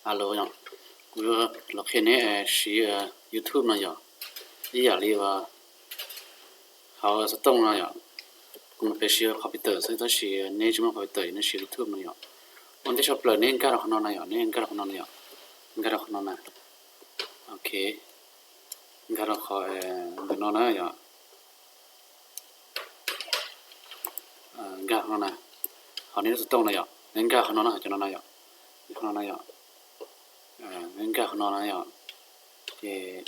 Alo yom, kuv los qhia neb siv YouTube no yom, ib yam li uas hauv xov tooj no yom. Kuv mas peb siv computer xwb tab sis neb tsis muaj computer neb siv YouTube no yom. Ua ntej tshaj plaws neb nkag rau qhov no na yom, neb nkag rau qhov no na yom, nkag rau qhov no na. Ok, nkag rau qhov ntawm no na yom. Nkag qhov no na, hauv neb lub xov tooj na yom, neb nkag qhov no na, cov no na yom, qhov no na yom, neb nkag qhov no na yom, ces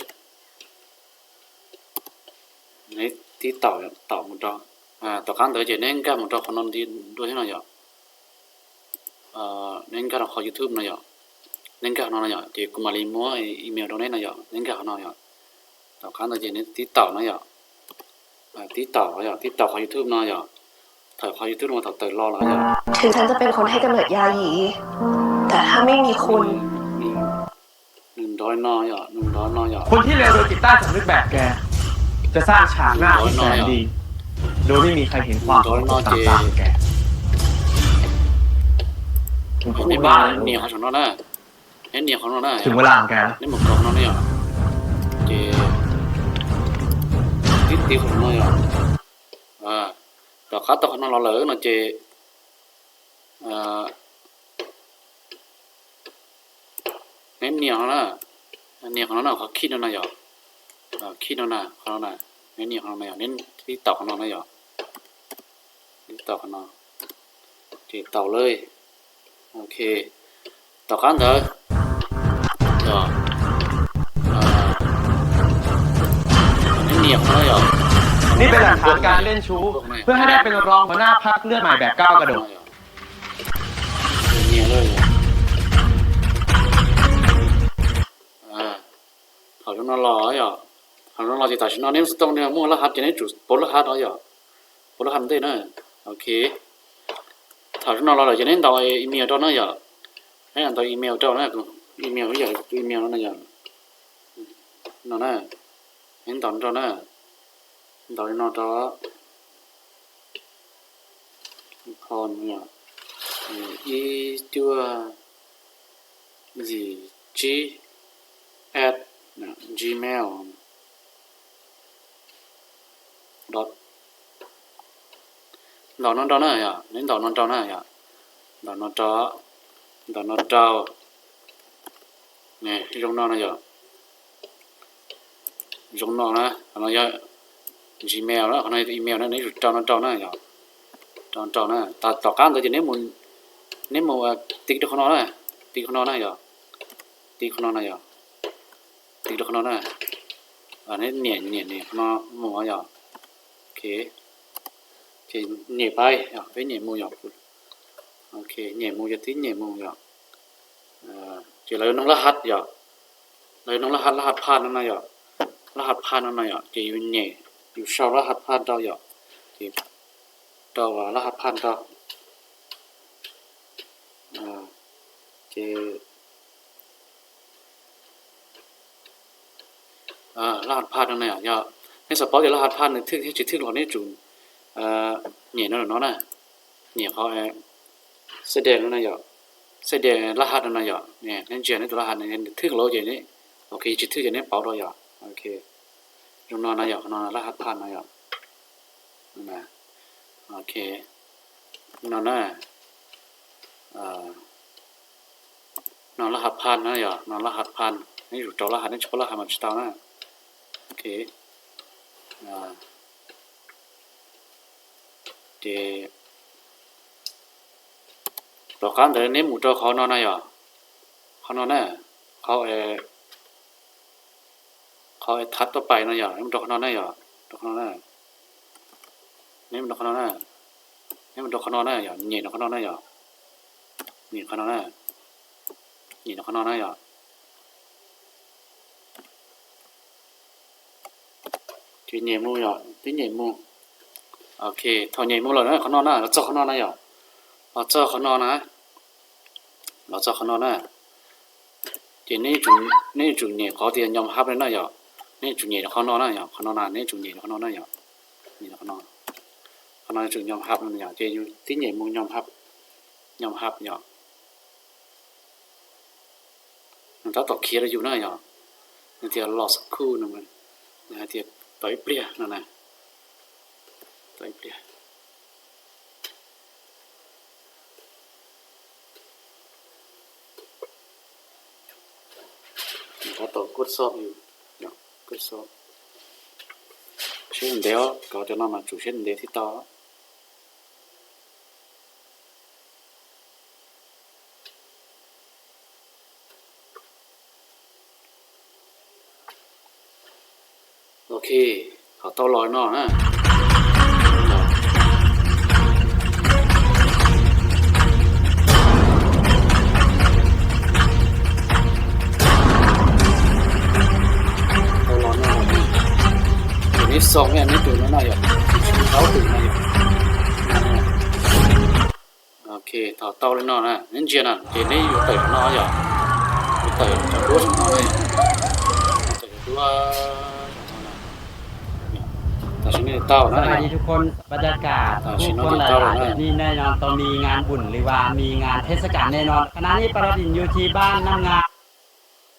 neb tib taum, taum mus rau, tom qab ntawd ces neb nkag mus rau qhov no dua thiab no yom. Neb nkag rau qhov YouTube no yom, neb nkag qhov no no yom, ces kuv mam li muab email rau neb no yom, neb nkag qhov no yom. Tom qab ntawd ces neb tib taum no yom, tib taum yom, tib taum qhov YouTube no yom, thaum qhov YouTube no thaum tawm los lawm yom. ถึงฉันจะเป็นคนให้กำเนิดยาหยี แต่ถ้าไม่มีคุณ Nws nrov no yom, nws nrov no yom. คนที่เลวโดยจิตใต้สำนึกแบบแก จะสร้างฉากหน้าที่แสนดี โดยไม่มีใครเห็นความสกปรกต่างๆของแก ผมพูดว่า Neb nias qhov saum no na, neb nias qhov no na, ถึงเวลาของแกแล้ว neb mus rau qhov no na yom, ces tib tiv qhov no yom. Tom qab tau qhov no los lawm no ces neb nias qhov no na, nias qhov no na, qhov khij no na yom, khij no na, qhov no na, neb nias qhov no na yom, neb tib taum qhov no na yom, tib taum qhov no, ces tau lawm. Ok, tom qab ntawd yom, neb nias qhov no yom, นี่เป็นหลักฐานการเล่นชู้ เพื่อให้ได้เป็นรองหัวหน้าพรรคเลือดใหม่แบบก้าวกระโดด Thaum zoo no los yom, thaum zoo no los ces tam sim no neb xov tooj no muaj laj hav ces neb tsum pauv laj hav no yom, pauv laj hav ntej na. Ok, thaum zoo no los lawm ces neb ntaus email rau na yom, neb ntaus email rau na, email ib yam li kuv tus email no na yom, no na, neb ntaus rau na, ntaus no rau, ib cuaj yim tsib at gmail dot. Ntaus no rau na yom, neb ntaus no rau na yom, ntaus no rau, ntaus no rau, zoo no na yom. Zoo no na, qhov no yog Gmail na, qhov no yog tus email na, neb tsum rau no rau na yom. Rau no rau na, tom qab ntawd ces neb mus, neb mus tiv rau qhov no na, tiv qhov no na yom, tiv qhov no na yom, tiv rau qhov no na. Neb nias nias nias qhov no mus yom. Ok, ces nyem pais, peb nyem mus yom. Ok, nyem mus yog tib nyem mus yom. Ces lawv yuav noog laj hav yom, lawv yuav noog laj hav, laj hav phaj no na yom, laj hav phaj no na yom, ces yus nyem, yus sau laj hav phaj rau yom, ces rau laj hav phaj rau, ces laj hav phaj no na yom, yog neb xav paub tias laj hav phaj nws thwj thiab tsis thwj los neb tsum nyem no no na, nyem qhov xab dees no na yom, xab dees laj hav no na yom, neb ntsia neb tus laj hav nws thwj los ces neb, ok, tsis thwj ces neb pauv rau yom. Ok, zoo no na yom, qhov no laj hav phaj no yom. Ok, no na, no laj hav phaj na yom, no laj hav phaj, neb tsum rau laj hav, neb tsis paub laj hav mas tsis tau na. Ok, ces tom qab ntawd neb mus rau qhov no na yom, qhov no na, qhov, qhov thab tuaj pais no yom, neb mus rau qhov no na yom, rau qhov no na, neb mus rau qhov no na, neb mus rau qhov no na yom, nyem rau qhov no na yom, nyem qhov no na, nyem rau qhov no na yom. Ces nyem mus yom, tib nyem mus. Ok, thaum nyem mus lawm na, qhov no na, los txog qhov no na yom, los txog qhov no na, los txog qhov no na. Ces neb yuav tsum nyem qhov tias nyom hab na yom, neb yuav tsum nyem qhov no na yom, qhov no na, neb yuav tsum nyem qhov no na yom, nyem qhov no, qhov no yuav tsum nyom hab no yom, ces yus tib nyem mus nyom hab, nyom hab yom. Nws tab tom khiav rau yus na yom. Nws tias los xab khu no, nws hais tias tos ib pliag no na. Tos ib pliag. Nws tab tom kuj xob yus, kuj xob. Siab ntev os, kov cov no mas tsum siab ntev thiaj tau. Ok, ho tau los no na. Tau los no, ces neb xoo neb tus no no yom, tsis tau tus no yom. Ok, thaum tau li no na, neb ntsia na, ces neb yuav tawm no yom, yuav tawm cov duab no, tawm cov duab. Tam sim no tau na, tam sim no ces tau na. มีงานบุญหรือว่ามีงานเทศกาลแน่นอน ขณะนี้ปาราดินอยู่ที่บ้านน้ำงา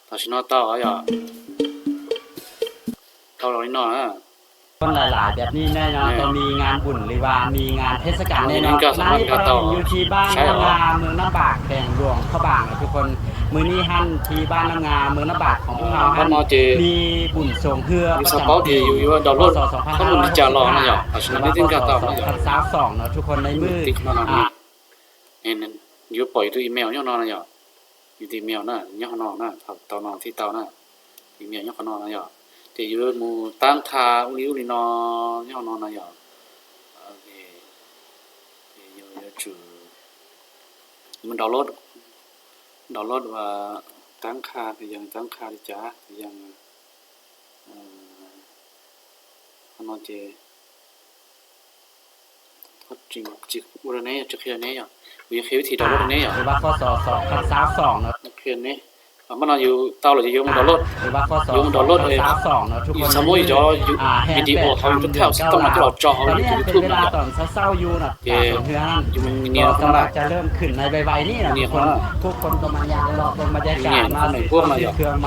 Tam sim no tau yom, tau los li no na. คนหลายๆแบบนี้แน่นอนต้องมีงานบุญหรือว่ามีงานเทศกาลแน่นอน ขณะนี้ปาราดินอยู่ที่บ้านน้ำงา เมืองน้ำบาก แขวงหลวงพระบางนะทุกคน มื้อนี้ฮั่นที่บ้านน้ำงา เมืองน้ำบากของพวกเราฮั่น มีบุญสงเฮือประจำปี พ.ศ. สองพันห้าร้อยหกสิบห้า หรือว่า พ.ศ. สองพันห้าร้อยหกสิบสอง เนาะทุกคน ในมื้อ Yuav pom yus tus email nyob no na yom. Yus tus email na nyob qhov no na, thaum tau no thiaj tau na. Tus email nyob qhov no na yom. Ces yuav mus tab kha ub li ub li no nyob qhov no na yom. Ces yus yuav tsum mus download, download ua tab kha, yog tab kha li cas, yog qhov no ces tsis ua rau neb, tsis qhia neb yom. Kuv yuav qhia vib thim download rau neb yom. Qhia neb, mas no yus tau lawm ces yuav mus download, yuav mus download, yus xav muab yus cov video hauv yus cov thaj xov tooj no coj los tso hauv yus tus YouTube no yom. Ces yus nias qhov no, nias qhov no, nias qhov no, nias qhov no yom. Muaj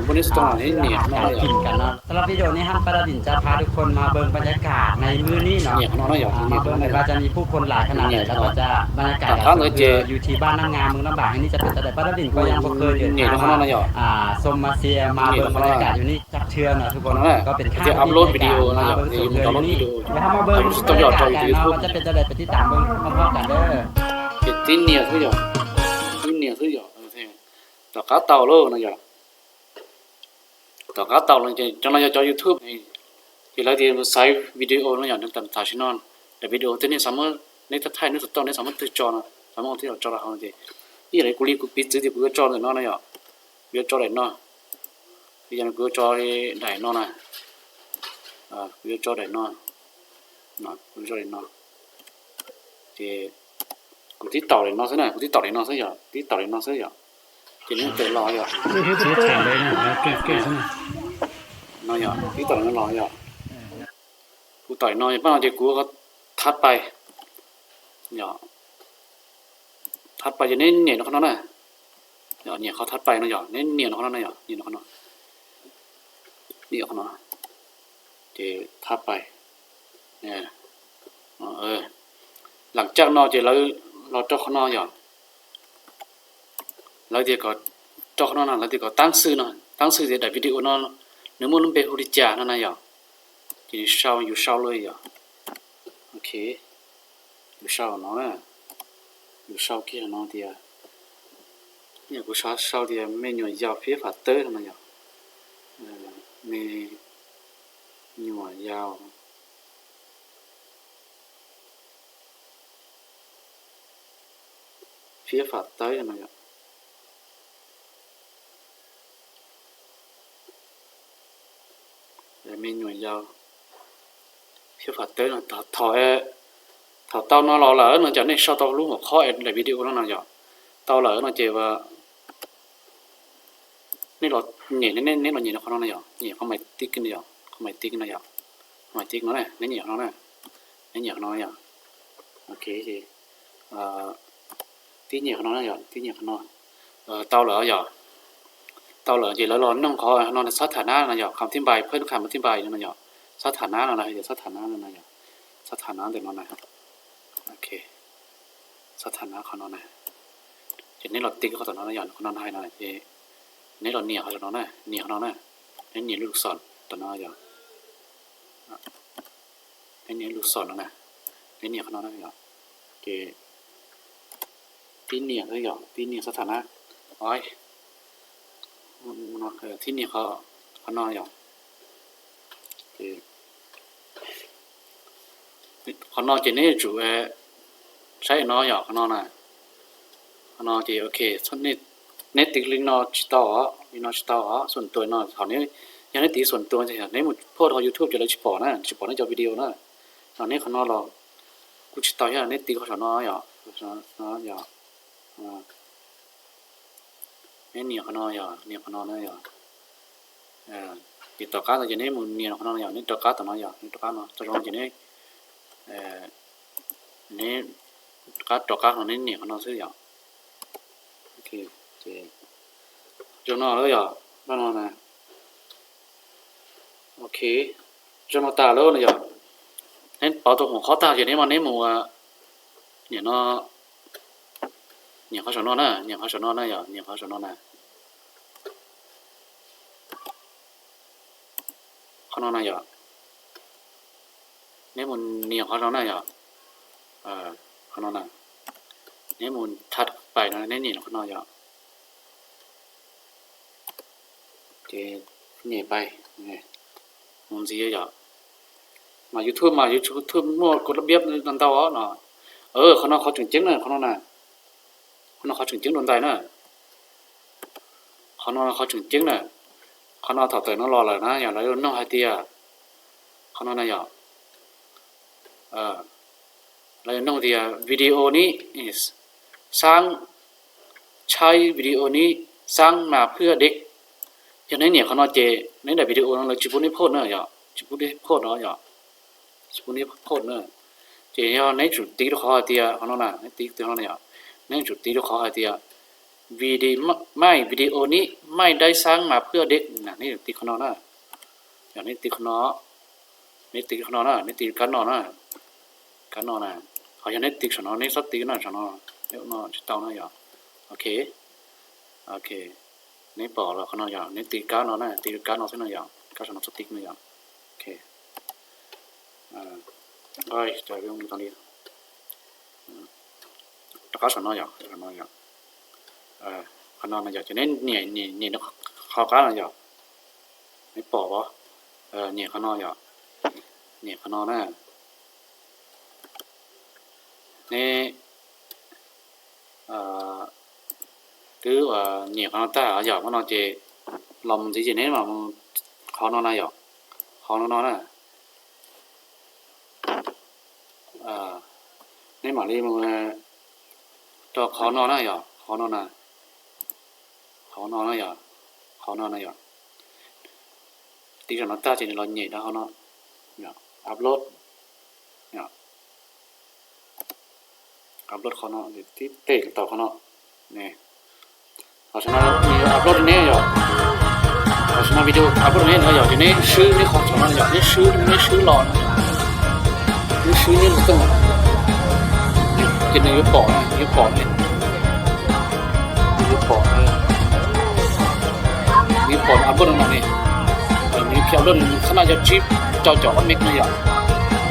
neb xov tooj no, nias qhov no yom. สำหรับวิดีโอนี้ฮั่นปาราดินจะพาทุกคนมาเบิ่งบรรยากาศในมื้อนี้เนาะ nias qhov no na yom, nias qhov no na yom. ว่าจะมีผู้คนหลายขนาดไหน แล้วก็จะบรรยากาศการท่องเที่ยวอยู่ที่บ้านน้ำงาม เมืองน้ำบากแห่งนี้จะเป็นจั่งใด ปาราดินก็ยังบ่เคยเดินทางมาชมมาเชียร์มาเบิ่งบรรยากาศอยู่นี่จักเทื่อเนาะทุกคน ก็เป็นครั้งแรกในการมาเบิ่งสวนเฮืออยู่นี่ เดี๋ยวเรามาเบิ่งบรรยากาศกันเนาะ ว่าจะเป็นจั่งใด ไปติดตามเบิ่งพร้อมๆกันเด้อ Ces tib nias xwb yom, tib nias xwb yom. Tom qab tau lawm no yom. Tom qab tau lawm ces cov no yog cov YouTube, ces lawv tias xaiv video no yom, tam sim no daim video twg nej xav muab, neb thaij neb xov tooj neb xav muab twg tso no, xav muab twg tso rau hauv ces, ib yam li kuv li kuv piv txwv tias kuv yuav tso daim no na yom, kuv yuav tso daim no, ib yam li kuv yuav tso daim no na, kuv yuav tso daim no, kuv yuav tso daim no, ces kuv tib taum daim no xwb na, kuv tib taum daim no xwb yom, tib taum daim no xwb yom, ces nws tawm los yom. No yom, tib taum no los yom. Kuv taum no pab no ces kuv thab pais, yom, thab pais ces neb nias no qhov no na, yom, nias qhov thab pais no yom, neb nias no qhov no na yom, nias no qhov no, nias qhov no, ces thab pais. Lam caj no ces lawv los rau qhov no yom. Lawv tias kom rau qhov no na, lawv tias kom tab xwb no, tab xwb tias daim video no nws muaj lub npe hu li cas no na yom. Ces nws sau, yus sau lawm yom. Ok, yus sau no na, yus sau kiag no tias, kuv sau tias me nyuam yaus phiab fam tawb no na yom. Me nyuam yaus phiab fam tawb no yom. Me nyuam yaus phiab fam tawb no, thaum, thaum tau no los lawm no ces nej sau tau lub hauv qhov daim video no no yom. Tau lawm no ces nej los nyem, neb los nyem qhov no no yom, nyem qhov maiv tib no yom, qhov maiv tib no yom, qhov maiv tib no, neb nyem qhov no na, neb nyem qhov no yom. Ok, tib nyem qhov no na yom, tib nyem qhov no. Tau lawm yom. tau lawm ces lawv los noog qhov no, xab tham nab no yog, kham thib npai, phab kham thib npai no yog, xab tham nab no na, yog xab tham nab no na yog, xab tham nab ntawm no na. Ok, xab tham nab qhov no na. Ces neb los tiv qhov tom no yog, qhov no hais no ces neb los nias qhov no na, nias qhov no na, neb nias lub lus xom tom no yog, neb nias lub lus xom no na, neb nias qhov no na yog, ces tib nias xwb yog, tib nias xab tham nab, o, tib nias qhov no yog, qhov no ces neb yuav tsum saib no yog qhov no na, qhov no ces ok, neb tiv li no tsis tau os, li no tsis tau os, xuam tuas no thaum neb, yog neb tiv xuam tuas ces neb mus phoj rau YouTube ces lawv tsis pom na, tsis pom neb cov video na. Ho neb qhov no los kuj tsis tau thiab, neb tiv qhov saum no yog, neb nias qhov no yog, nias qhov no na yog, ces tom qab ntawd ces neb mus nias qhov no yog, neb rov qab tom no yog, neb rov qab no tau zoo ces neb, neb rov qab no, neb nias qhov no xwb yog. Zoo no lawm yog, no na. Ok, zoo no tas lawm na yog. Neb pauv tau hum qhov tag ces neb mas neb mus, nias no, nias qhov saum no na, nias qhov saum no na yog, nias qhov saum no na. Qhov no na yog, neb mus nias qhov no na yog, qhov no na, neb mus thaj pais no, neb nias qhov no yog, ces nyem pais, mus ntxiv yog, mas YouTube mas YouTube muaj kua dab biab ntau os no. Qhov no qhov tseem ceeb na, qhov no na, qhov no qhov tseem ceeb dua ntais na. Qhov no qhov tseem ceeb na, qhov no thaum tawm no los lawm na yog lawv yuav noog hais tias, qhov no na yog, lawv yuav noog tias video nib xaab, tshaib video nib xaab mas phwj deb. Yog neb nias qhov no ces neb daim video no lawv tsis pub neb phoj na yog, tsis pub neb phoj no yog, tsis pub neb phoj na. Ces yog neb tsum tiv rau qhov hais tias qhov no na, neb tiv no yog, neb tsum tiv rau qhov hais tias maij video nib maij daib xaab mas phwj deb na, neb tiv qhov no na. Yog neb tiv qhov no, neb tiv qhov no na, neb tiv kab no na, kab no na. Ho yog neb tiv saum no, neb txhob tiv no, saum no, no tsis tau na yog. Ok, ok, neb pom los qhov no yog neb tiv kab no na, tiv kab no xwb no yog, kab saum no txhob tiv no yog. Ok, rov qab saum no yog, saum no yog, qhov no no yog ces neb nias, nias qhov qab no yog, neb pom, nias qhov no yog, nias qhov no na. Neb twb nias qhov no tag yog, qhov no ces los mus ntxiv ces neb mam mus qhov no na yog, qhov no no na. Neb mam li mus rau qhov no na yog, qhov no na, qhov no na yog, qhov no na yog. Tiv saum no tag ces nws los nyem rau qhov no, upload, upload qhov no, tib teg tau qhov no. Tam sim no nws upload rau neb yog, tam sim no video upload rau neb no yog ces neb swb neb qhov saum no yog, neb swb, neb swb los, neb swb neb lub tooj ces nws yuav pom, nws yuav pom, nws yuav pom, nws yuav pom upload no ne. Nws yuav upload, nws xab naj yog tsib rau caum ob meg no yog,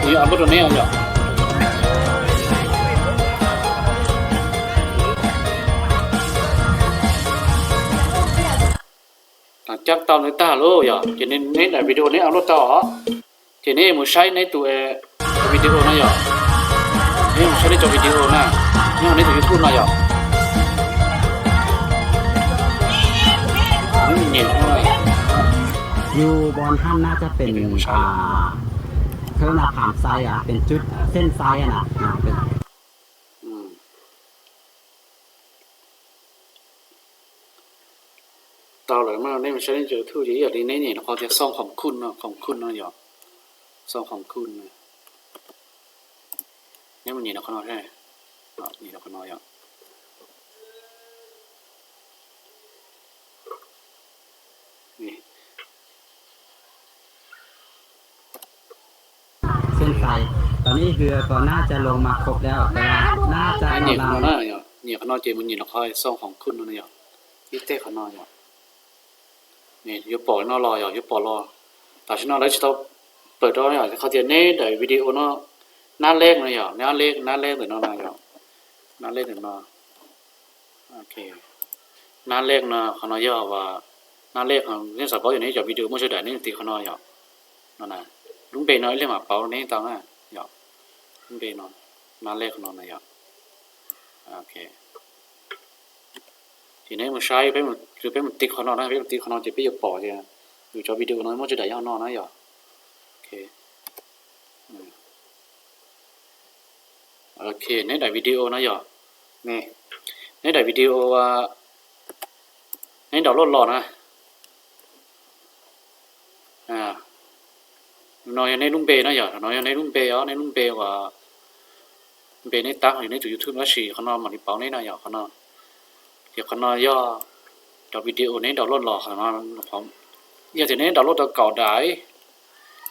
nws yuav upload rau neb yog. Cab tau nws tag lawm yog ces neb daim video neb upload tau os, ces neb mus saib neb tus video no yog, neb mus saib neb cov video na, nyob neb tus YouTube no yog. Yus bos hab nab cov pem, khawb na pham xais, pem tswb xeeb xais na. Tau lawm mas neb mus saib neb cov YouTube ces ib yam li neb nyem rau qhov tias xoo khoom khuj no, khoom khuj no yog, xoo khoom khuj no. Neb mus nyem rau qhov no, nyem rau qhov no yog. ใส่ ตอนนี้คือก็น่าจะลงมาครบแล้ว แต่ว่าน่าจะ Nyem qhov no na, nyem qhov no ces mus nyem rau qhov xoo khoom khum no na yom. Ib teg qhov no yom. Yuav pom no los yom, yuav pom los. Tam sim no lawv tsis tau pawm rau yom, qhov tias neb daim video no, nab lej no yom, nab lej, nab lej ntawm no na yom, nab lej ntawm no. Nab lej no, qhov no yog uas nab lej, nej xav paub yog neb cov video muaj tsawg daim neb tiv qhov no yom. No na, lub npe no ib leeg mam paub neb tau na yom. Lub npe no, nab lej qhov no na yom. Ces neb mus saib, peb mus tiv qhov no na, peb mus tiv qhov no ces peb yuav pom tias yus cov video no muaj tsawg daim yog no na yom. Ok, neb daim video na yom. Neb daim video neb download los na. No yog neb lub npe na yom, no yog neb lub npe os, neb lub npe uas npe neb tab yog neb tus YouTube tab sis qhov no mam li pauv neb na yom, qhov no. Ces qhov no yog cov video neb download los qhov no. Yog tias neb download tau kaum daim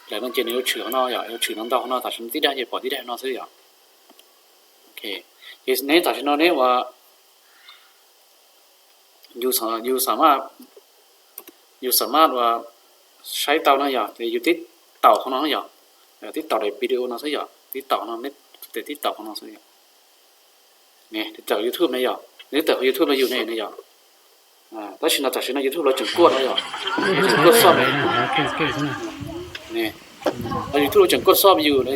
lawm no ces nws yuav tshwm qhov no yom, yuav tshwm no ntau qhov no, tam sim no tib daim ces pom tib daim no xwb yom. Ces neb tam sim no neb uas yus, yus xam maj, yus xam maj uas saib tau na yom, ces yus tib taum qhov no yom, tib taum daim video no xwb yom, tib taum no, neb tib taum qhov no xwb yom. Tawm YouTube na yom, neb tawm qhov YouTube no yus ne na yom. Tab sis no tam sim no YouTube lawv tseem kuaj no yom, tseem kuaj xoj. YouTube lawv tseem kuaj xoj yus.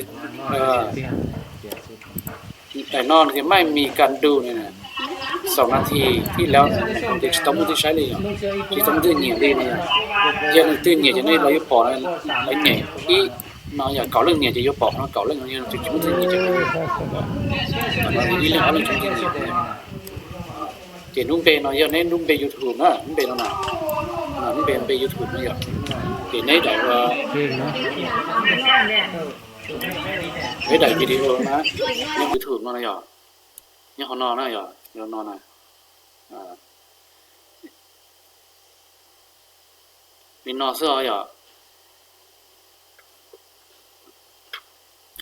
Daim no tias ไม่มีการดู na, xaum nas this thib laug ces tsis tau muaj twg saib li yom, tsis tau muaj twg nyiam li na yom. Yog leej twg nyiam ces nej los yuav pom lawv nyem ib no yom, kaum leej nyiam ces yuav pom qhov no kaum leej, yog tsis muaj twg nyiam ces ib leej ob leej tsis muaj twg nyiam. Ces lub npe no yog neb lub npe YouTube na, lub npe no na, lub npe npe YouTube no yom. Ces neb daim, neb daim video na, nyob YouTube no na yom, nyob qhov no na yom, no na. Li no xwb os yom.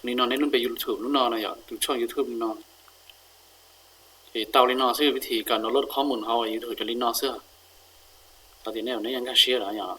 Li no neb lub npe YouTube lub no na yom, tus tshooj YouTube li no. Ces tau li no xwb, vib thim kam download qhob mus hauv YouTube cov li no xwb. Xav tias nej, nej yeej nkag siab lawm yom.